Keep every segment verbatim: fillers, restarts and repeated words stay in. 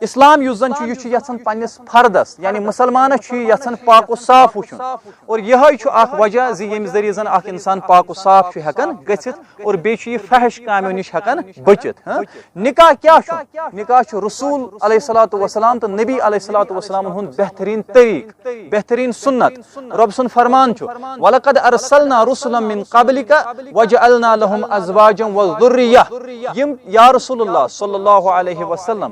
اسلام یُس زن چھُ، یہِ چھُ یژھان پننِس فردس، یعنی مسلمانس چھُ یہِ یژھان پاک و صاف وٕچھُن۔ اور یِہوٚے چھُ اکھ وجہ زِ ییٚمہِ ذٔریعہٕ زن اکھ انسان پاک و صاف چھُ ہٮ۪کان گٔژھِتھ اور بیٚیہِ چھُ یہِ فحش کامٮ۪و نِش ہٮ۪کان بٔچِتھ۔ ہاں؟ نکاح کیٛاہ چھُ؟ نکاح چھُ رسول علیہ الصلوۃ والسلام تہٕ نبی علیہ الصلوۃ والسلامن ہُنٛد بہتریٖن طریٖقہٕ، بہتریٖن سُنت۔ رۄب سُنٛد فرمان چھُ، "وَلَقَدْ أَرْسَلْنَا رُسُلًا مِنْ قَبْلِكَ وَجَعَلْنَا لَهُمْ أَزْوَاجًا وَذُرِّيَّةً۔" یِم یا رسول اللہ صلی اللہ علیہ وسلم،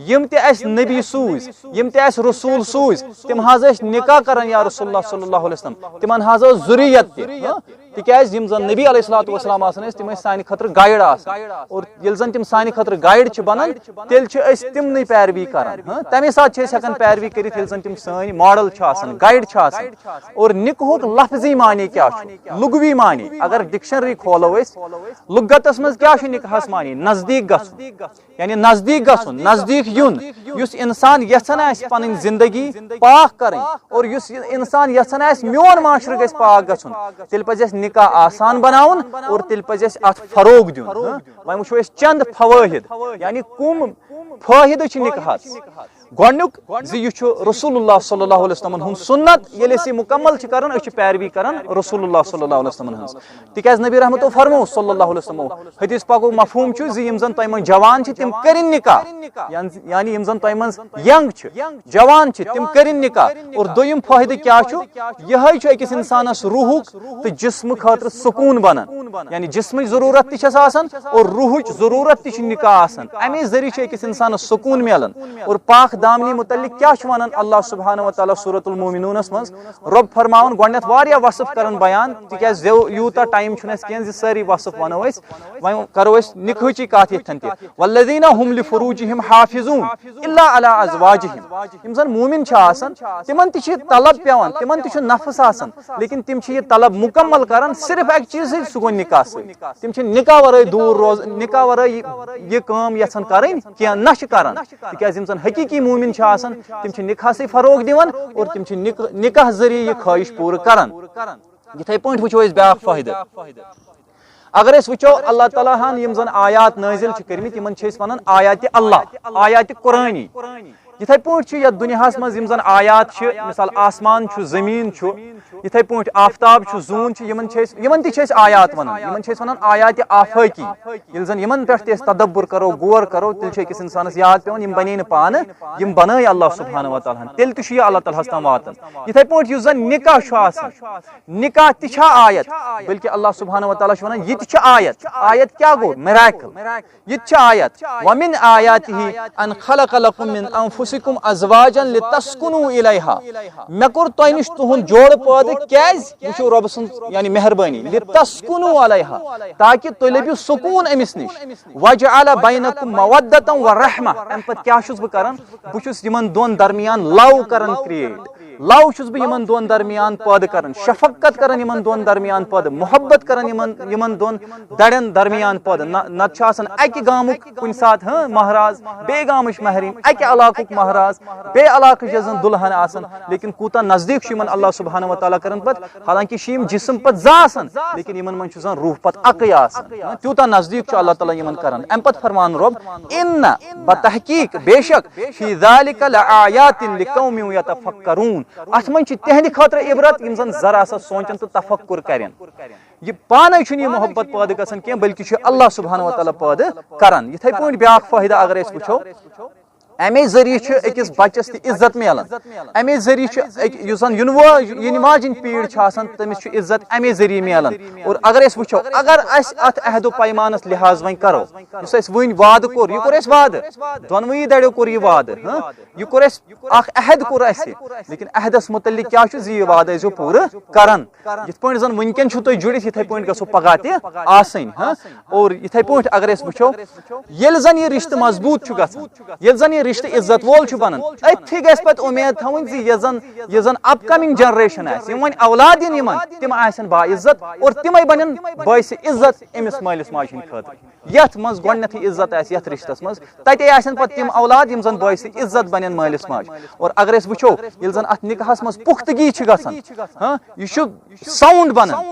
یِم تہِ اَسہِ نبی سوٗزۍ، یِم تہِ اَسہِ رسول سوٗزۍ، تِم حظ ٲسۍ نکاح کران یا رسول اللہ صلی اللہ علیہ وسلم، تِمن حظ ٲس ذُریت تہِ۔ ہاں؟ تِکیازِ یِم زن نبی علیہ الصلوۃ والسلام آسان ٲسۍ، تِم ٲسۍ سانہِ خٲطرٕ گایڈ آسان۔ اور ییٚلہِ زن تِم سانہِ خٲطرٕ گایڈ چھِ بنان، تیٚلہِ چھِ أسۍ تِمنٕے پیروی کران۔ ہاں، تمے ساتہٕ چھِ أسۍ ہٮ۪کان پیروی کٔرِتھ، ییٚلہِ زن تِم سٲنۍ ماڈل چھِ آسان، گایڈ چھِ آسان۔ اور نکاحُک لفظی معنی کیٛاہ چھُ؟ لغوی معنی، اگر ڈکشنری کھولو أسۍ، لغتس منٛز کیٛاہ چھُ نکاحس معنی؟ نزدیٖک گژھُن، یعنی نزدیٖک گژھُن، نزدیٖک یُن۔ یُس انسان یژھان آسہِ پنٕنۍ زندگی پاک کرٕنۍ، اور یُس انسان یژھان آسہِ میون معاشرٕ گژھِ پاک گژھُن، تیٚلہِ پزِ اَسہِ نکاح آسان بناوُن اور تیٚلہِ پزِ اَسہِ اتھ فروغ دیُن۔ ہاں؟ وۄنۍ وٕچھو أسۍ چند فوٲہد، یعنی کم فٲہدٕ چھِ نکاحس۔ گۄڈنیُک زِ یہِ چھُ رسول اللہ صلی اللہ علیہ وسلمن ہُنٛد سُنت، ییٚلہِ أسۍ یہِ مُکمل چھِ کران، أسۍ چھِ پیروی کران رسول اللہ صلی اللہ علیہ وسلمن ہٕنٛز۔ تِکیازِ نبی رحمتو فرمو صلی اللہ علیہ وسلمو، حدیث پاکُک مفہوم چھُ زِ یِم زن تۄہہِ منٛز جوان چھِ، تِم کٔرِن نکاح۔ یعنی، یعنی یِم زن تۄہہِ منٛز ینگ چھِ، جوان چھِ، تِم کٔرِن نکاح۔ اور دوٚیِم فٲیدٕ کیٛاہ چھُ؟ یِہوٚے چھُ أکِس انسانس روحُک تہٕ جسمہٕ خٲطرٕ سکوٗن بنان۔ یعنی جسمٕچ ضروٗرت تہِ چھس آسان اور روحٕچ ضروٗرت تہِ چھِ نکاح آسان۔ امے ذٔریعہٕ چھُ أکِس انسانس سکوٗن میلان۔ اور پاک دامنی متعلق کیٛاہ چھُ ونان اللہ سبحانہ و تعالیٰ سورۃ المومنونس منٛز؟ رۄب فرماوان گۄڈٕنٮ۪تھ واریاہ وصف کران بیان، تِکیازِ زیو-، یوٗتاہ ٹایم چھُنہٕ اَسہِ کینٛہہ زِ سٲری وصف ونو أسۍ۔ وۄنۍ کرو أسۍ نکاحٕچی کتھ ییٚتھٮ۪ن تہِ۔ "والذین هم لفروجہم حافظون الا علی ازواجہم۔" یِم زن مومن چھِ آسان، تِمن تہِ چھِ طلب پٮ۪وان، تِمن تہِ چھُ نفس آسان، لیکن تِم چھِ یہِ طلب مکمل کران صرف اکہِ چیٖزٕ سۭتۍ، سُہ گوٚو نکاح سۭتۍ۔ تِم چھِ نکاح ورٲے دوٗر روز-، نکاح ورٲے یہِ، یہِ کٲم یژھان کرٕنۍ کینٛہہ نہ چھِ کران۔ تِکیازِ یِم زن حقیقی مومن چھِ آسان، تِم چھِ نکاحسٕے فروغ دِوان اور تِم چھِ نک-، نکاح ذٔریعہٕ یہِ خٲہِش پوٗرٕ کران۔ یِتھے پٲٹھۍ وٕچھو أسۍ بیٛاکھ فٲیدٕ۔ اگر أسۍ وٕچھو، اللہ تعالیٰ ہن یِم زن آیات نٲزِل چھِ کٔرمٕتۍ، یِمن چھِ أسۍ ونان آیاتِ اللہ، آیاتِ قرآنی۔ یِتھے پٲٹھۍ چھِ یتھ دُنیاہس منٛز یِم زن آیات چھِ، مثال آسمان چھُ، زٔمیٖن چھُ، یِتھے پٲٹھۍ آفتاب چھُ، زوٗن چھُ، یِمن چھِ أسۍ، یِمن تہِ چھِ أسۍ آیات ونان، یِمن چھِ أسۍ ونان آیاتِ آفٲقی۔ ییٚلہِ زن یِمن پٮ۪ٹھ تہِ أسۍ تدبر کرو، غور کرو، تیٚلہِ چھُ أکِس انسانس یاد پٮ۪وان، یِم بنے نہٕ پانہٕ، یِم بنٲے اللہ سبحانہ و تعالیٰ ہن، تیٚلہِ تہِ چھُ یہِ اللہ تعالیٰ ہس تام واتان۔ یِتھے پٲٹھۍ یُس زن نکاح چھُ آسان، نکاح تہِ چھا آیت؟ بلکہ اللہ سبحانہ و تعالیٰ چھُ ونان، یہِ تہِ چھِ آیت۔ آیت کیٛاہ گوٚو؟ میریکل۔ یہِ تہِ چھِ آیت۔ "ومن آیاتہ ان خلق لکم من انفسکم ازواجا لتسکنوا الیہا۔" مےٚ کوٚر تۄہہِ نِش تُہُنٛد جوڑٕ پٲدٕ۔ کیٛازِ؟ وٕچھِو رۄبہٕ سٕنٛز یعنی مہربٲنی۔ "لتسکنوا الیہا"، تاکہِ تُہۍ لٔبِو سکوٗن أمِس نِش۔ "وجعل بینکم مودتا و رحمہ"، اَمہِ پتہٕ کیٛاہ چھُس بہٕ کران؟ بہٕ چھُس یِمن دۄن درمیان لو کران کریٹ۔ لو چھُس بہٕ یِمن دۄن درمیان پٲدٕ کران، شفقت کران یِمن دۄن درمیان پٲدٕ، محبت کران یِمن، یِمن دۄن دڑٮ۪ن درمیان پٲدٕ۔ نہ، نتہٕ چھُ آسان اکہِ گامُک کُنہِ ساتہٕ، ہاں، مہراز، بیٚیہِ گامٕچ مہرِنۍ، اکہِ علاقُک مہراز، بیٚیہِ علاقٕچ یۄس زن دُلہن آسان، لیکن کوٗتاہ نزدیٖک چھُ یِمن اللہ سبحانہ و تعالیٰ کران پتہٕ، حالانکہ چھِ یِم جسم پتہٕ زٕ آسان، لیکن یِمن منٛز چھُ زن روح پتہٕ اکٕے آسان۔ تیوٗتاہ نزدیٖک چھُ اللہ تعالیٰ یِمن کران۔ امہِ پتہٕ فرمان رۄب، "ان"، بتحقیق، بے شک، "فی ذالک لآیات لقوم یتفکرون"، اتھ منٛز چھِ تِہنٛدِ خٲطرٕ عبرت یِم زن ذرا سا سونچن تہٕ تفکر کرن۔ یہِ پانے چھُنہٕ یہِ محبت پٲدٕ گژھان کینٛہہ، بلکہِ چھُ اللہ سبحانہ و تعالیٰ پٲدٕ کران۔ یِتھے پٲٹھۍ بیٛاکھ فٲیدٕ اگر أسۍ وٕچھو، امے ذٔریعہٕ چھُ أکِس بچس تہِ عزت میلان۔ امے ذٔریعہٕ چھُ أکۍ، یُس زن یِنہٕ وٲ-، یِنہٕ واجِنۍ پیٖڑ چھِ آسان، تٔمِس چھُ عزت امے ذٔریعہٕ میلان۔ اور اگر أسۍ وٕچھو، اگر اسہِ اتھ عہد و پیمانس لحاظ وۄنۍ کرو، یُس اسہِ وٕنۍ وعدٕ کوٚر، یہِ کوٚر اسہِ وعدٕ، دۄنوٕنی دڑیو کوٚر یہِ وعدٕ، ہاں، یہِ کوٚر اسہِ اکھ عہد کوٚر اسہِ، لیکن عہدس متعلق کیٛاہ چھُ زِ یہِ وعدٕ ٲسۍزیو پوٗرٕ کران۔ یِتھ پٲٹھۍ زن وٕنکٮ۪ن چھِو تُہۍ جُڑِتھ، یِتھے پٲٹھۍ گژھو پگاہ تہِ آسٕنۍ، ہاں۔ اور یِتھے پٲٹھۍ اگر أسۍ وٕچھو، ییٚلہِ زن یہِ رشتہٕ مضبوٗط چھُ گژھان، ییٚلہِ زن یہِ رشتہٕ عزت وول چھُ بنان، أتھی گژھِ پتہٕ اُمید تھاوٕنۍ زِ یۄس زن، یۄس زن اپ کمنگ جنریشن آسہِ، یِم وۄنۍ اولاد یِن یِمن، تِم آسن باعزت اور تِمے بنن باعث عزت أمِس مٲلِس ماجہِ ہٕنٛدِ خٲطرٕ۔ یتھ منٛز گۄڈٕنیتھٕے عزت آسہِ یتھ رشتس منٛز، تتے آسن پتہٕ تِم اولاد یِم زن باعث عزت بنن مٲلِس ماجہِ۔ اور اگر أسۍ وٕچھو، ییٚلہِ زن اتھ نکاحس منٛز پختگی چھِ گژھان، ہاں، یہِ چھُ ساؤنڈ بنان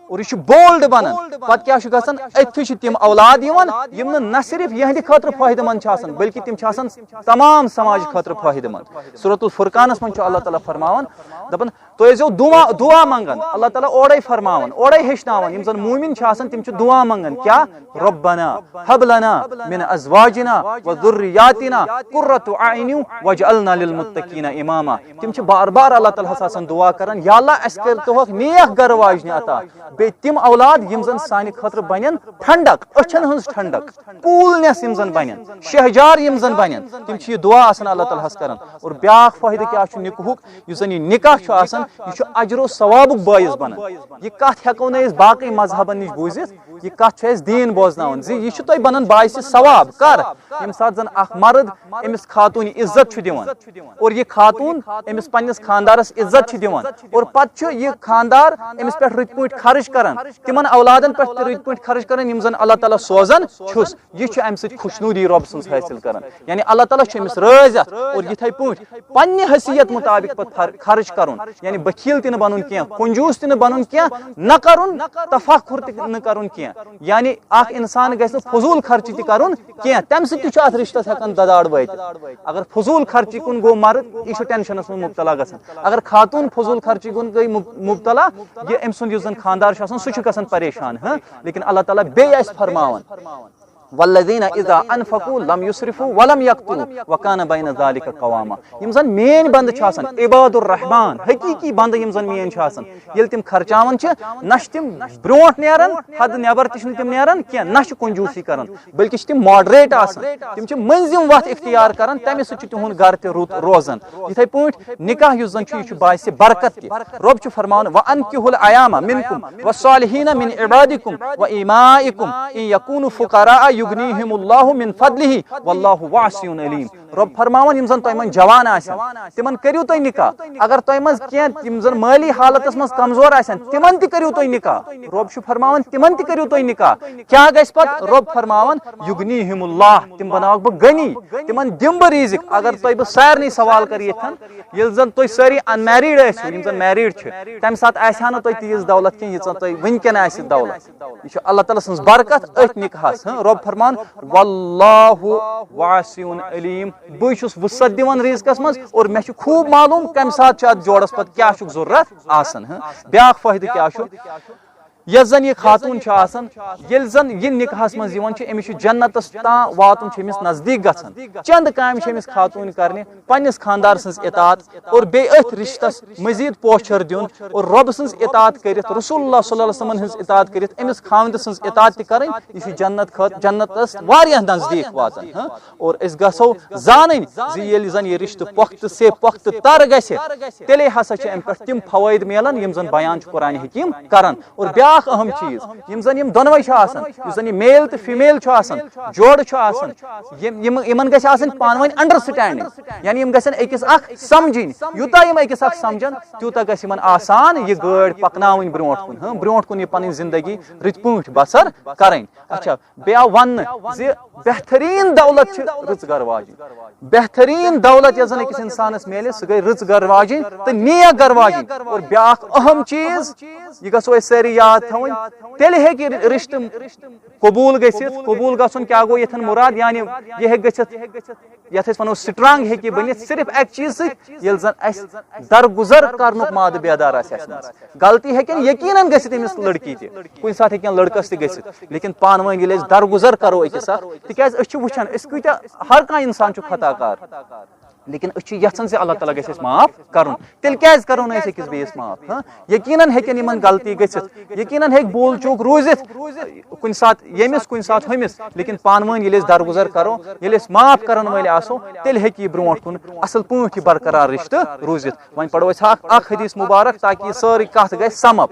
اور یہِ چھُ بولڈ بنان، پتہٕ کیٛاہ چھُ گژھان؟ أتھی چھِ تِم اولاد یِوان یِم نہٕ نہ صرف یِہنٛدِ خٲطرٕ فٲیدٕ مند چھِ آسان، بلکہِ تِم چھِ آسان تمام سماج خٲطرٕ فٲیدٕ مند۔ سورۃ الفرقانس منٛز چھُ اللہ تعالیٰ فرماوان، دپان، تُہۍ ٲسۍزیو دعا دعا منگان، اللہ تعالیٰ اورے فرماوان، اورے ہیٚچھناوان۔ یِم زن مومن چھِ آسان، تِم چھِ دعا منگان، کیٛاہ؟ ربنا ہب لنا من ازواجنا و ذریاتنا قرۃ اعین واجعلنا للمتقین اماما۔ تِم چھِ بار بار اللہ تعالیٰ ہس آسان دعا کران، یا اللہ، اسہِ کٔرۍ توہَکھ نیک گرٕ واجنہِ عطا، بیٚیہِ تِم اولاد، یِم زن سانہِ خٲطرٕ بنن ٹھنڈک، أچھن ہٕنٛز ٹھنڈک، coolness یِم زن بنن، شہجار یِم زن بنن، تِم چھِ یہِ دعا آسان اللہ تعالیٰ ہس کران۔ اور بیاکھ فٲیدٕ کیٛاہ چھُ نکاحُک؟ یُس زن یہِ نکاح چھُ آسان، یہِ چھُ اجر و ثوابُک بٲعث بنان۔ یہِ کتھ ہٮ۪کو نہٕ أسۍ باقٕے مذہبن نِش بوٗزِتھ، یہِ کتھ چھُ اَسہِ دیٖن بوزناوان زِ یہِ چھُ تۄہہِ بنان باعث ثواب۔ کر؟ ییٚمہِ ساتہٕ زن اکھ مرد أمِس خاتوٗنہِ عزت چھُ دِوان، اور یہِ خاتوٗن أمِس پننِس خانٛدارس عزت چھِ دِوان، اور پتہٕ چھُ یہِ خانٛدار أمِس پٮ۪ٹھ رٕتۍ پٲٹھۍ خرٕچ کران، تِمن اولادن پٮ۪ٹھ تہِ رٕتۍ پٲٹھۍ خرٕچ کران، یِم زن اللہ تعالیٰ سوزان چھُس۔ یہِ چھُ امہِ سۭتۍ خۄشنودی رۄب سٕنٛز حٲصِل کران، یعنی اللہ تعالیٰ چھُ أمِس رٲضۍ اتھ۔ اور یِتھے پٲٹھۍ پننہِ حیثیت مطابق پتہٕ فر- خرٕچ کرُن، یعنی بخیل تہِ نہٕ بنُن کینٛہہ، کنجوٗس تہِ نہٕ بنُن کینٛہہ، نہ کرُن تفاخر تہِ نہٕ کرُن کینٛہہ، یعنی اکھ انسان گژھِ نہٕ فضوٗل خرچی تہِ کرُن کینٛہہ، تمہِ سۭتۍ تہِ چھُ اتھ رشتس ہٮ۪کان دداڑ وٲتِتھ۔ اگر فضوٗل خرچی کُن گوٚو مرد، یہِ چھُ ٹینشنس منٛز مبتلا گژھان۔ اگر خاتوٗن فضوٗل خرچی کُن گٔے مب- مبتلا، یہِ أمۍ سُنٛد یُس زن خانٛدار چھُ آسان، سُہ چھُ گژھان پریشان۔ ہاں، لیکن اللہ تعالیٰ بیٚیہِ آسہِ فرماوان، والذین اذا انفقوا لم یسرفوا ولم یقتروا وکان بین ذالک قواما۔ یِم زن میٲنۍ بندٕ چھِ آسان، عباد الرحمان، حقیقی بندٕ یِم زن میٲنۍ چھِ آسان، ییٚلہِ تِم خرچاوان چھِ، نہ چھِ تِم برونٛٹھ نیران، حد نٮ۪بر تہِ چھِنہٕ تِم نیران کینٛہہ، نہ چھِ کنجوٗسی کران، بلکہِ چھِ تِم ماڈریٹ آسان، تِم چھِ مٔنٛزِم وتھ اختیار کران، تمہِ سۭتۍ چھُ تِہُنٛد گرٕ تہِ رُت روزان۔ یِتھے پٲٹھۍ نکاح یُس زن چھُ، یہِ چھُ باعث برکت تہِ۔ رۄب چھُ فرماوان، وانکحوا الایامی منکم والصالحین من عبادکم و امائکم ان یکونوا فقراء یغنیہم اللہ من فضلہ واللہ واسع علیم۔ رۄب فرماوان، یِم زن تۄہہِ منٛز جوان آسن، تِمن کٔرِو تُہۍ نکاح۔ اگر تۄہہِ منٛز کینٛہہ یِم زن مٲلی حالتس منٛز کمزور آسن، تِمن تہِ کٔرِو تُہۍ نکاح۔ رۄب چھُ فرماوان، تِمن تہِ کٔرِو تُہۍ نکاح۔ کیٛاہ گژھِ پتہٕ؟ رۄب فرماوان، یغنیہم اللہ، تِم بناوکھ بہٕ غنی، تِمن دِمہٕ بہٕ رزق۔ اگر تۄہہِ بہٕ سارنٕے سوال کرٕ ییٚتھن، ییٚلہِ زن تُہۍ سٲری unmarried ٲسِو، یِم زن married چھِ، تمہِ ساتہٕ آسہِ ہا نہٕ تۄہہِ تیٖژ دولت کینٛہہ، ییٖژاہ تۄہہِ وٕنکیٚن آسہِ دولت۔ یہِ چھُ اللہ تعالیٰ سٕنٛز برکت أتھۍ نکاحس۔ ہاں، رۄب فرمان، واللہ واسع علیم، بٕے چھُس وسعت دِوان رزقس منٛز، اور مےٚ چھُ خوٗب معلوم کمہِ ساتہٕ چھُ اتھ جوڑس پتہٕ کیٛاہ چھُکھ ضروٗرت آسان۔ ہاں، بیٛاکھ فٲیدٕ کیٛاہ چھُ؟ یۄس زن یہِ خاتوٗن چھِ آسان، ییٚلہِ زن یہِ نکاحس منٛز یِوان چھِ، أمِس چھُ جنتس تام واتُن چھُ أمِس نزدیٖک گژھان۔ چند کامہِ چھِ أمِس خاتوٗن کرنہِ، پننِس خانٛدار سٕنٛز اطاعت، اور بیٚیہِ أتھۍ رشتس مزید پوچھر دیُن اور رۄب سٕنٛز اطاعت کٔرِتھ، رسول اللہ صلی اللہ علیہ وسلم ہٕنٛز اطاعت کٔرِتھ، أمِس خاوندٕ سٕنٛز اطاعت تہِ کرٕنۍ۔ یہِ چھُ جنت خٲط-، جنتس واریاہ نزدیٖک واتان۔ ہاں؟ اور أسۍ گژھو زانٕنۍ زِ ییٚلہِ زن یہِ رشتہٕ پۄختہٕ سے پۄختہٕ تر گژھِ، تیٚلے ہسا چھِ امہِ پٮ۪ٹھ تِم فوٲیِد میلان، یِم زن بیان چھُ قرآن حکیم کران۔ اور بیٛاکھ اہم چیٖز، یِم زن یِم دۄنوے چھِ آسان، یُس زن یہِ male تہٕ female چھُ آسان، جوڑٕ چھُ آسان، یِم، یِم، یِمن گژھِ آسٕنۍ پانہٕ ؤنۍ understanding، یعنی یِم گژھن أکِس اکھ سمجھِنۍ۔ یوٗتاہ یِم أکِس اکھ سمجھن، تیوٗتاہ گژھِ یِمن آسان یہِ گٲڑۍ پکناوٕنۍ برونٛٹھ کُن، ہاں، برونٛٹھ کُن یہِ پنٕنۍ زندگی رٕتۍ پٲٹھۍ بسر کرٕنۍ۔ اچھا، بیٚیہِ آو وننہٕ زِ بہتریٖن دولت چھِ رٕژ گرٕ واجِنۍ۔ بہتریٖن دولت یۄس زن أکِس انسانس میلہِ، سُہ گٔے رٕژ گرٕ واجِنۍ تہٕ نیک گرٕ واجِنۍ۔ اور بیٛاکھ اہم چیٖز، یہِ گژھو أسۍ سٲری یاد تھاوٕنۍ، تیٚلہِ ہیٚکہِ رشتہٕ قبوٗل گٔژھِتھ۔ قبوٗل گژھُن کیٛاہ گوٚو ییٚتھٮ۪ن مُراد؟ یعنی یہِ ہیٚکہِ گٔژھِتھ، یتھ أسۍ ونو strong ہیٚکہِ بٔنِتھ صرف اکہِ چیٖز سۭتۍ، ییٚلہِ زن اسہِ درگُزر کرنُک مادٕ بیدار آسہِ اسہِ منٛز۔ غلطی ہیٚکن یقیناً گٔژھِتھ أمِس لڑکی تہِ، کُنہِ ساتہٕ ہیٚکن لڑکس تہِ گٔژھِتھ، لیکن پانہٕ ؤنۍ ییٚلہِ أسۍ درگُزر کرو أکِس اکھ، تِکیازِ أسۍ چھِ وٕچھان أسۍ کۭتیاہ، ہر کانٛہہ انسان چھُ خطا کار، لیکن أسۍ چھِ یژھان زِ اللہ تعالیٰ گژھِ اَسہِ معاف کرُن۔ تیٚلہِ کیازِ کرو نہٕ أسۍ أکِس بیٚیِس معاف؟ ہاں، یقیناً ہیٚکن یِمن غلطی گٔژھِتھ، یقیناً ہیٚکہِ بول چوٗک روٗزِتھ، کُنہِ ساتہٕ ییٚمِس، کُنہِ ساتہٕ ہُمِس، لیکن پانہٕ ؤنۍ ییٚلہِ أسۍ درگُزر کرو، ییٚلہِ أسۍ معاف کرن وٲلۍ آسو، تیٚلہِ ہیٚکہِ یہِ برونٛٹھ کُن اصل پٲٹھۍ یہِ برقرار رشتہٕ روٗزِتھ۔ وۄنۍ پرو أسۍ اکھ، اکھ حدیث مبارک، تاکہ یہِ سٲرٕے کتھ گژھِ sum up۔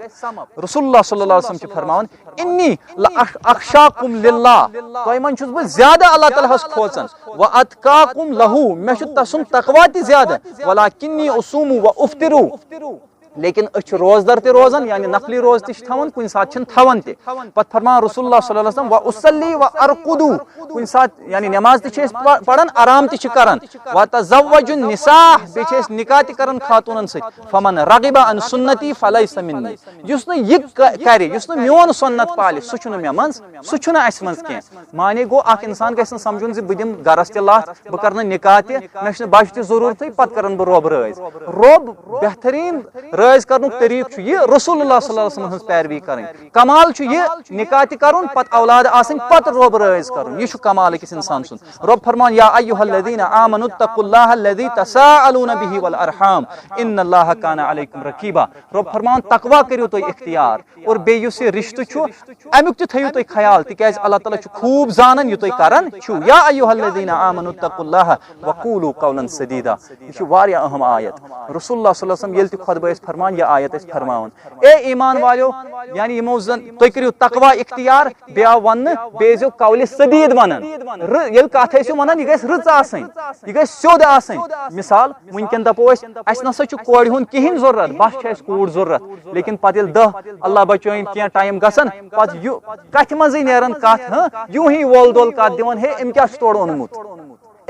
رسول اللہ صلی اللہ علیہ وسلم چھِ فرماوان، انی لاخشاکم للہ، تۄہہِ منٛز چھُس بہٕ زیادٕ اللہ تعالیٰ ہس کھوژان، و اتقاکم لہو، مےٚ چھُ تسُنٛد تقویٰ تہِ زیادٕ، ولکنی اصوم و افطرو، لیکن أسۍ چھِ روزدر تہِ روزان، یعنی نفلی روزٕ تہِ چھِ تھاوان، کُنہِ ساتہٕ چھِنہٕ تھاوان تہِ۔ پتہٕ فرمان رسول اللہ صلی اللہ علیہ وسلم، "و اصلی و ارقدو"، کُنہِ ساتہٕ یعنی نماز تہِ چھِ أسۍ پ-، پران، آرام تہِ چھِ کران۔ "و تزوج النساء"، بیٚیہِ چھِ أسۍ نکاح تہِ کران خاتوٗنن سۭتۍ۔ "فمن رغب عن سنتی فلیس منی"، یُس نہٕ یہِ ک-، کرِ، یُس نہٕ میون سنت پالہِ، سُہ چھُنہٕ مےٚ منٛز، سُہ چھُنہٕ اسہِ منٛز کینٛہہ۔ معنی گوٚو، اکھ انسان گژھِ نہٕ سمجھُن زِ بہٕ دِمہٕ گرس تہِ لتھ، بہٕ کرٕ نہٕ نکاح تہِ، مےٚ چھُنہٕ بچہِ تہِ ضروٗرتھٕے، پتہٕ کرن بہٕ رۄب رٲضۍ۔ رۄب بہتریٖن رٲضۍ کرنُک طریٖقہٕ چھُ یہِ، رسول اللہ صلی اللہ علیہ وسلم ہٕنٛز پیروی کرٕنۍ۔ کمال چھُ یہِ، نکاح تہِ کرُن، پتہٕ اولاد آسٕنۍ، پتہٕ رۄب رٲضۍ کرُن۔ یہِ چھُ کمال أکِس انسان سُنٛد۔ رۄب فرمان، "یا ایھا الذین آمنوا اتقوا اللہ الذی تساءلون بہ والارحام ان اللہ کان علیکم رقیبا"۔ رۄب فرمان، تقوا کٔرِو تُہۍ اختیار۔ اور بیٚیہِ یُس یہِ رشتہٕ چھُ، امیُک تہِ تھٲیِو تُہۍ خیال، تِکیازِ اللہ تعالیٰ چھُ خوٗب زانان یہِ تُہۍ کران چھِو۔ یا ایھا الذین آمنوا اتقوا اللہ وقولوا قولا سدیدا۔ یہِ چھِ واریاہ اہم آیت۔ رسول اللہ صلی اللہ علیہ وسلم ییٚلہِ تہِ خطبہٕ ٲسۍ فرمان، یہِ آیت ٲسۍ فرماوان، "اے ایمان والیو"، یعنی یِمو زن تُہۍ کٔرِو تقوا اختیار، بیٚیہِ آو وننہٕ، بیٚیہِ ٲسۍزیو قولِ سدید ونان۔ رٕژ، ییٚلہِ کتھ ٲسِو ونان، یہِ گژھِ رٕژ آسٕنۍ، یہِ گژھِ سیوٚد آسٕنۍ۔ مثال، وٕنکیٚن دپو أسۍ، اسہِ نسا چھُ کورِ ہُنٛد کِہینۍ ضروٗرت، بس چھِ اسہِ کوٗر ضروٗرت۔ لیکن پتہٕ ییٚلہِ دہ، اللہ بچٲیِن، کینٛہہ ٹایم گژھن، پتہٕ یہِ کتھِ منٛزٕے نیران کتھ، ہاں، یوٗ ہی وول دول کتھ دِوان، "ہے، أمۍ کیٛاہ چھُ تورٕ اوٚنمُت؟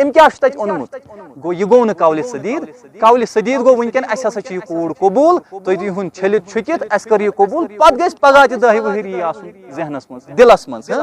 أمۍ کیٛاہ چھُ تتہِ اوٚنمُت؟" گوٚو، یہِ گوٚو نہٕ قولِ سدید۔ قولِ سدید گوٚو، وٕنکیٚن اسہِ ہسا چھِ یہِ کوٗر قبوٗل، تُہۍ دِیِو ہُن چھٔلِتھ چھُکِتھ، اسہِ کٔر یہِ قبوٗل، پتہٕ گژھِ پگاہ تہِ دہہِ وُہِرۍ یی آسُن ذہنس منٛز، دِلس منٛز، ہاں۔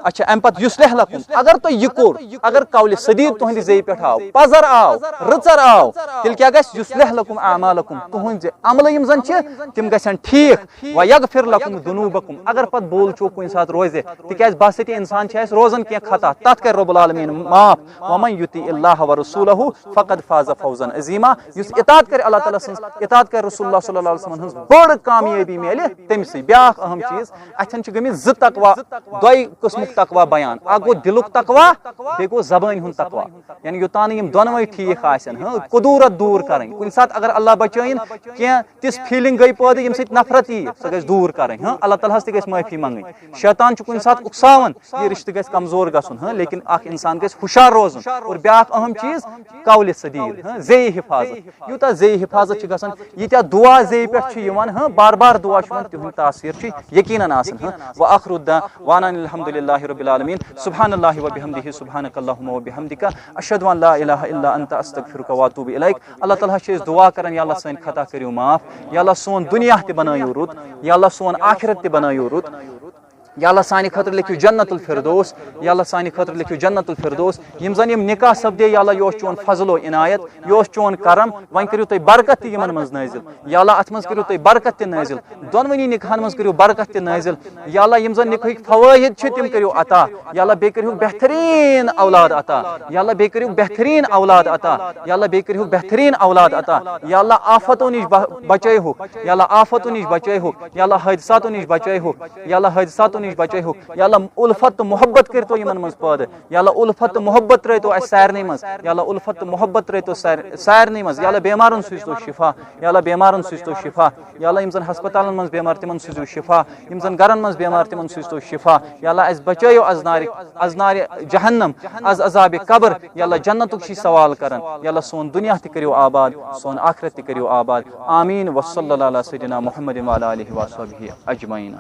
اچھا، امہِ پتہٕ یصلح لکم، اگر تۄہہِ یہِ کوٚر، اگر قولِ سدید تُہنٛدِ زیٚیہِ پٮ۪ٹھ آو، پزر آو، رٕژر آو، تیٚلہِ کیٛاہ گژھِ؟ یصلح لکم اعمالکم، تُہنٛزِ عملہٕ یِم زن چھِ، تِم گژھن ٹھیٖک۔ ویغفر لکم ذنوبکم، اگر پتہٕ بول چوٗک کُنہِ ساتہٕ روزِ، تِکیازِ باسطِ انسان چھِ اسہِ روزان کینٛہہ خطا، تتھ کرِ رب العالمین معاف۔ ومن یطع اللہ ورسولہ فقد فاز فوزا عظیما، یُس اطاعت کرِ اللہ تعالیٰ سٕنٛز، اطاعت کرِ رسول اللہ صلی اللہ علیہ وسلم ہٕنٛز بٔڑ کامیٲبی میلہِ تٔمۍ سٕے۔ بیٛاکھ اہم چیٖز، اتھٮ۪ن چھِ گٔمٕتۍ زٕ تقوا، دۄیہِ قٕسمُک تقوا بیان۔ اکھ گوٚو دِلُک تقوا، بیٚیہِ گوٚو زبٲنۍ ہُنٛد تقوا۔ یعنی یوٚتام نہٕ یِم دۄنوَے ٹھیٖک آسن، ہاں، کدورت دوٗر کرٕنۍ۔ کُنہِ ساتہٕ اگر اللہ بچٲیِن، کینٛہہ تِژھ فیلنگ گٔے پٲدٕ، ییٚمہِ سۭتۍ نفرت یی، سۄ گژھِ دوٗر کرٕنۍ۔ ہاں، اللہ تعالیٰ ہس تہِ گژھِ معٲفی منٛگٕنۍ۔ شیطان چھُ کُنہِ ساتہٕ اُکساوان، یہِ رشتہٕ گژھِ کمزور گژھُن۔ ہاں، لیکن اکھ انسان گژھِ ہُشار روزُن۔ اور بیٛاکھ اہم چیٖز، قولِ سدید، ہاں، زیٚیہِ حفاظت۔ یوٗتاہ زیٚیہِ حفاظت چھِ گژھان، ییٖتیٛاہ دُعا زیٚیہِ پٮ۪ٹھ چھِ یِوان، ہاں، بار بار دُعا چھُ یِوان، تِہُنٛد تاثیر چھُ یقیناً آسان۔ ہاں، وآخر دعوانا الحمد للہ رب العالمین، سبحان اللہ وبحمدہ، سبحانک اللہم وبحمدک، اشہد ان لا الہ الا انت، استغفرک واتوب الیک۔ اللہ تعالیٰ ہس چھِ أسۍ دُعا کران، یا اللہ سٲنۍ خطا کٔرِو معاف، یا اللہ سون دُنیا تہِ بنٲیِو رُت، یا اللہ سون آخرت تہِ بنٲیِو رُت۔ یا اللہ سانہِ خٲطرٕ لیکھِو جنت الفردوس، یا اللہ سانہِ خٲطرٕ لیکھِو جنت الفردوس۔ یِم زن یِم نکاح سپدے، یا اللہ یہِ اوس چون فضل و عنایت، یہِ اوس چون کرم، وۄنۍ کٔرِو تُہۍ برکت تہِ یِمن منٛز نٲزِل۔ یا اللہ اتھ منٛز کٔرِو تُہۍ برکت تہِ نٲزِل، دۄنوٕنی نکاحن منٛز کٔرِو برکت تہِ نٲزِل۔ یا اللہ یِم زن نکاحٕکۍ فوٲہد چھِ تِم کٔرِو عطا، یا اللہ بیٚیہِ کٔرِو بہتریٖن اولاد عطا، یا اللہ بیٚیہِ کٔرِو بہتریٖن اولاد عطا، یا اللہ بیٚیہِ کٔرِو بہتریٖن اولاد عطا۔ یا اللہ آفتو نِش بہ-، بچٲیہُکھ، یا اللہ آفتو نِش بچٲیہُکھ، یا اللہ حٲدثاتو نِش بچٲیہُکھ، یا اللہ حٲدثاتو نِش بچٲیہُکھ۔ یا اللہ الفت تہٕ محبت کٔرۍتو یِمن منٛز پٲدٕ۔ یا اللہ الفت تہٕ محبت ترٲیتو اسہِ سارنٕے منٛز۔ یا اللہ الفت تہٕ محبت ترٲیتو سار-، سارنٕے منٛز۔ یا اللہ بیمارن سوٗزتو شفا۔ یا اللہ بیمارن سوٗزتو شفا۔ یا اللہ یِم زن ہسپتالن منٛز بیمار تِمن سوٗزِو شفا۔ یِم زن گرن منٛز بیمار تِمن سوٗزتو شفا۔ یا اللہ اسہِ بچٲیو از نارِ، از نارِ جہنم، از عذابِ قبر۔ یا اللہ جنتُک چھُے سوال کران۔ یا اللہ سون دُنیا تہِ کٔرِو آباد، سون آخرت تہِ کٔرِو آباد۔ آمین۔ وصلی اللہ علی سیدنا محمد وعلی آلہ وصحبہ اجمعین۔